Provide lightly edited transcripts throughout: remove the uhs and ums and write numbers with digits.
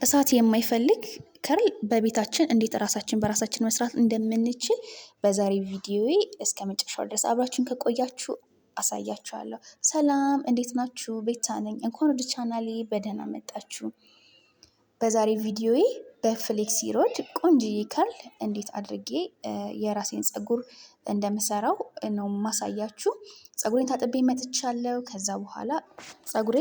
እሳት የማይፈልግ curl በቤታችን እንዴት ራሳችን በራሳችን መስራት እንደምንችል በዛሬ ቪዲዮዬ እስከ መጨረሻው ድረስ አብራችሁን ከቆያችሁ አሳያችኋለሁ። ሰላም፣ እንዴት ናችሁ? ቤታ ነኝ። እንኳን ወደ ቻናሌ በደህና መጣችሁ። በዛሬ ቪዲዮዬ በ flexi rod ቆንጅዬ curl እንዴት አድርጌ የራሴን ፀጉር እንደምሰራው ነው ማሳያችሁ። ፀጉሬን ታጥቤ መጥቻለሁ። ከዛ በኋላ ፀጉሬ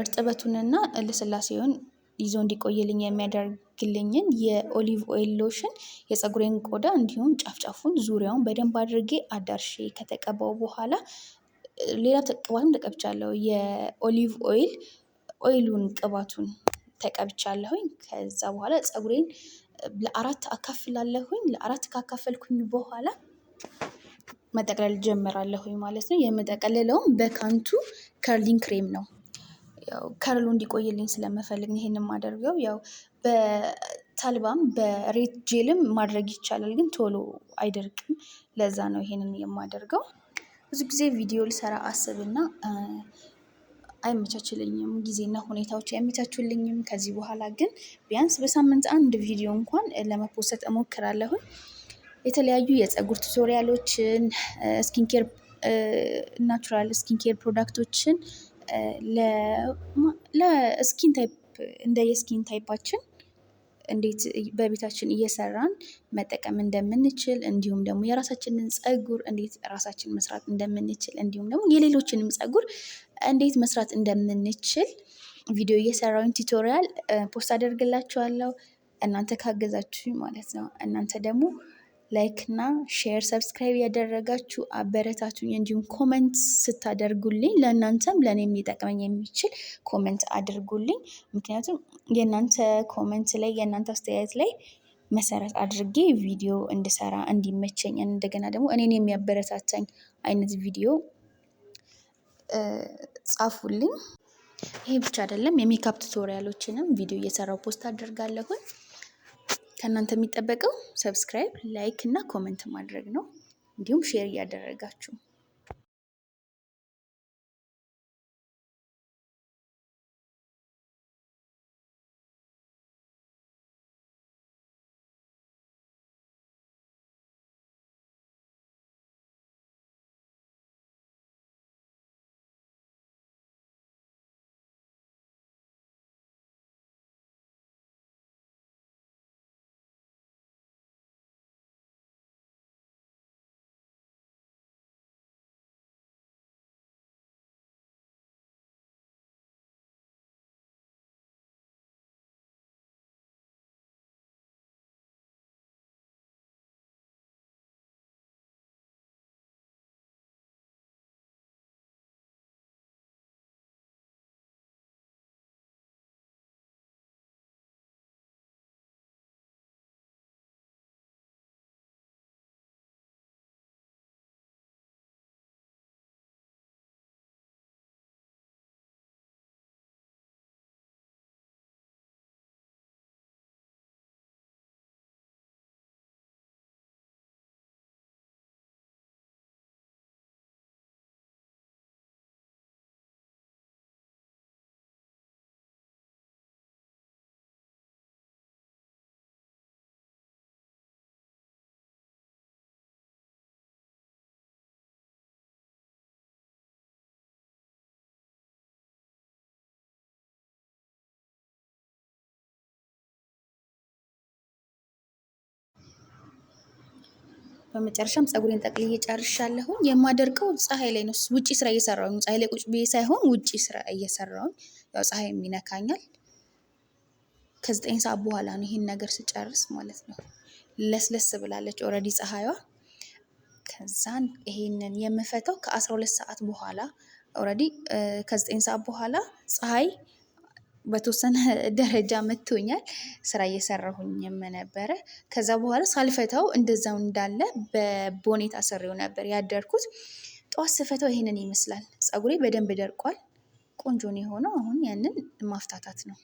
እርጥበቱንና ልስላሴውን ይዞ እንዲቆይልኝ የሚያደርግልኝን የ olive oil lotion የፀጉሬን ቆዳ እንዲሁም ጫፍጫፉን ዙሪያውን በደንብ አድርጌ አዳርሼ ከተቀባው በኋላ ሌላ ቅባትም ተቀብቻለሁ። የ olive oil ኡን ቅባቱን ተቀብቻለሁኝ። ከዛ በኋላ ፀጉሬን ለአራት አካፍላለሁኝ። ለአራት ካካፈልኩኝ በኋላ መጠቅለል ጀምራለሁኝ ማለት ነው። የምጠቀልለውም በካንቱ curling cream ነው። ያው curl ኡ እንዲቆይልኝ ስለምፈልግ ይሄን የማደርገው። ያው በተልባም በሬት ጄልም ማድረግ ይቻላል፣ ግን ቶሎ አይደርቅም። ለዛ ነው ይሄንን የማደርገው። ብዙ ጊዜ ቪዲዮ ልሰራ አስብና አይመቻችልኝም፣ ጊዜና ሁኔታዎች አይመቻቹልኝም። ከዚህ በኋላ ግን ቢያንስ በሳምንት አንድ ቪዲዮ እንኳን ለመፖሰት እሞክራለሁኝ። የተለያዩ የፀጉር tutorial ኦችን፣ skin care፣ natural skin care product ኦችን ለ skin type እንደ የ skin type ኣችን እንዴት በቤታችን እየሰራን መጠቀም እንደምንችል፣ እንዲሁም ደግሞ የራሳችንን ፀጉር እንዴት ራሳችን መስራት እንደምንችል፣ እንዲሁም ደግሞ የሌሎችንም ፀጉር እንዴት መስራት እንደምንችል ቪዲዮ እየሰራሁኝ tutorial post አደርግላችኋለሁ። እናንተ ካገዛችሁኝ ማለት ነው። እናንተ ደግሞ like እና share subscribe ያደረጋችሁ አበረታቱኝ። እንዲሁም comment ስታደርጉልኝ ለእናንተም ለእኔም ሊጠቅመኝ የሚችል comment አድርጉልኝ። ምክንያቱም የእናንተ comment ላይ፣ የእናንተ አስተያየት ላይ መሰረት አድርጌ ቪዲዮ እንድሰራ እንዲመቸኝ፣ እንደገና ደግሞ እኔን የሚያበረታታኝ አይነት ቪዲዮ ጻፉልኝ። ይሄ ብቻ አይደለም፣ የ makeup tutorial ኦችንም ቪዲዮ እየሰራው post አደርጋለሁኝ። ከእናንተ የሚጠበቀው subscribe፣ like እና comment ማድረግ ነው። እንዲሁም share እያደረጋችሁ። በመጨረሻም ፀጉሬን ጠቅልዬ ጨርሻለሁኝ። የማደርቀው ፀሐይ ላይ ነው። ውጪ ስራ እየሰራሁኝ፣ ፀሐይ ላይ ቁጭ ብዬ ሳይሆን ውጪ ስራ እየሰራሁኝ፣ ያው ፀሐይም ይነካኛል። ከ9 ሰዓት በኋላ ነው ይሄን ነገር ስጨርስ ማለት ነው። ለስለስ ብላለች already ፀሐይዋ። ከዛን ይሄንን የምፈታው ከ12 ሰዓት በኋላ፣ already ከ9 ሰዓት በኋላ ፀሐይ በተወሰነ ደረጃ መቶኛል። ስራ እየሰራሁኝም ነበረ። ከዛ በኋላ ሳልፈታው እንደዛው እንዳለ በ bonnet አስሬው ነበር ያደርኩት። ጠዋት ስፈታው ይሄንን ይመስላል። ፀጉሬ በደንብ ደርቋል። ቆንጆ ነው የሆነው። አሁን ያንን ማፍታታት ነው።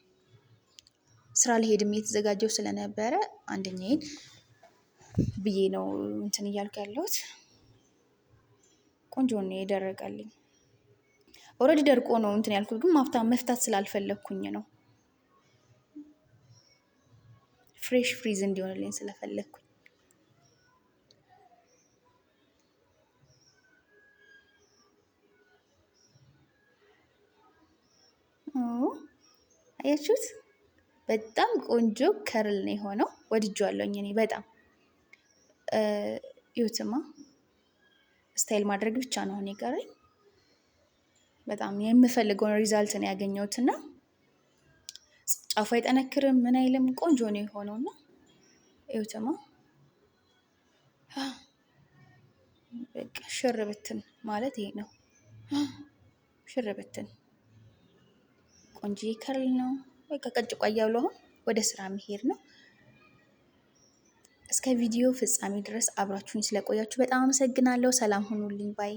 ስራ ልሄድም እየተዘጋጀው ስለነበረ አንደኛዬን ብዬ ነው እንትን እያልኩ ያለሁት። ቆንጆ ነው የደረቀልኝ። Already ደርቆ ነው እንትን ያልኩት፣ ግን ማፍታ መፍታት ስላልፈለግኩኝ ነው። Fresh frizz እንዲሆንልኝ ስለፈለግኩኝ። አያችሁት? በጣም ቆንጆ curl ነው የሆነው። ወድጄዋለሁኝ እኔ በጣም። ይሁትማ style ማድረግ ብቻ ነው አሁን የቀረኝ። በጣም የምፈልገውን result ነው ያገኘሁትና ጫፉ አይጠነክርም፣ ምን አይልም፣ ቆንጆ ነው የሆነውና ይሁትማ በቃ ሽር ብትን ማለት ይሄ ነው። ሽር ብትን ቆንጆ curl ነው። በቃ ቀጭቋ እያሉ አሁን ወደ ስራ መሄድ ነው። እስከ ቪዲዮ ፍጻሜ ድረስ አብራችሁኝ ስለቆያችሁ በጣም አመሰግናለሁ። ሰላም ሁኑልኝ bye።